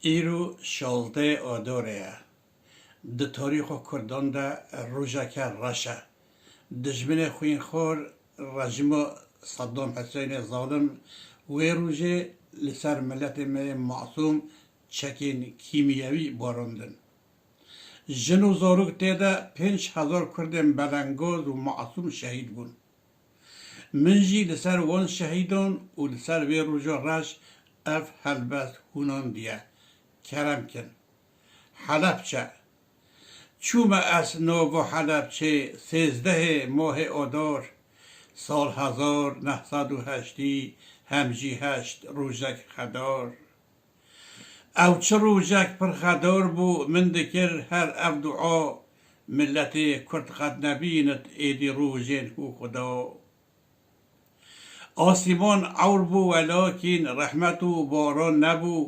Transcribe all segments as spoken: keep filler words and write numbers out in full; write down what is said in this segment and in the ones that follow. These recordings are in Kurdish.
Îro şazdeh Adorê ye. Di tarîxa Kurdan de rojeke reş e. Dijminê xwînxwar rejîma Saddam Husênê zalim wê rojê li ser miletê me yê masûm çekên kîmyewî barandin. Jin û zarok tê de pênc hezar Kurdên belengaz û masûm şehîd bûn. Min jî li ser wan şehîdan û li ser vê roja reş ev helbest hûnandiye. Kerem kin. Helebçe. Çûme ez nava Helebçê sêzdehê mohê Adar, sal hezar neh sed û heştî hem jî heşt rojek xedar. Ew çi rojek pir xedar bû, min dikir her ev dua, miletê Kurd qet nebînit êdî rojên hû Xuda. Asîman ewr bû welakîn, rehmet û baran nebû,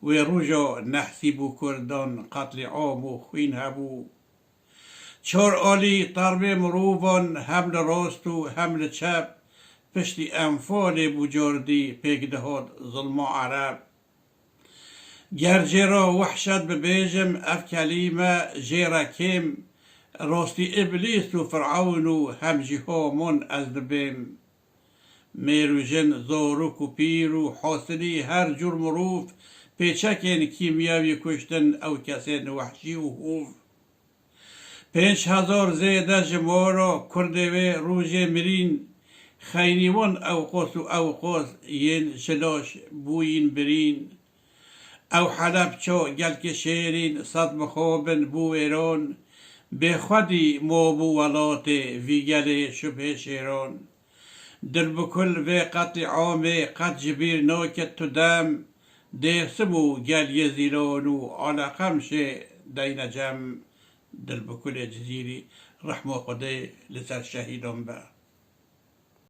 wê roja nehsî bû Kurdan, qetlîam û xwîn hebû. Çar alî terbê mirovan hem li rast û hem li çep, piştî enfalê bû cardî pêk dihat zilma Ereb. Ger jê re wehşet bibêjim, ev kelîme jê re kêm, rastî Îblîs û Firewn û hem jî Haman ez dibêm. Mêr û jin, zarok û pîr û hasilî her cûr mirov, pêçekên kîmyewî kuştin ew kesên wehşî û hov. Pênc hezar zêde ji mora Kurdê wê rojê mirîn, xeynî wan ewqas û ewqas yên ji laş bûyîn birîn. Ew Helebça gelkê şêrîn sed mixabin bû wêran, bêxwedî mabû welatê vî gelê şubhê şêran. Dilbikul vê qetlîamê qet ji bîr naket tu dem, Dêrsim û Gelyê Zîlan û Aleqemşê deyne cem. Dilbikulê Cizîrî, rehma Xwedê li ser şehîdan be.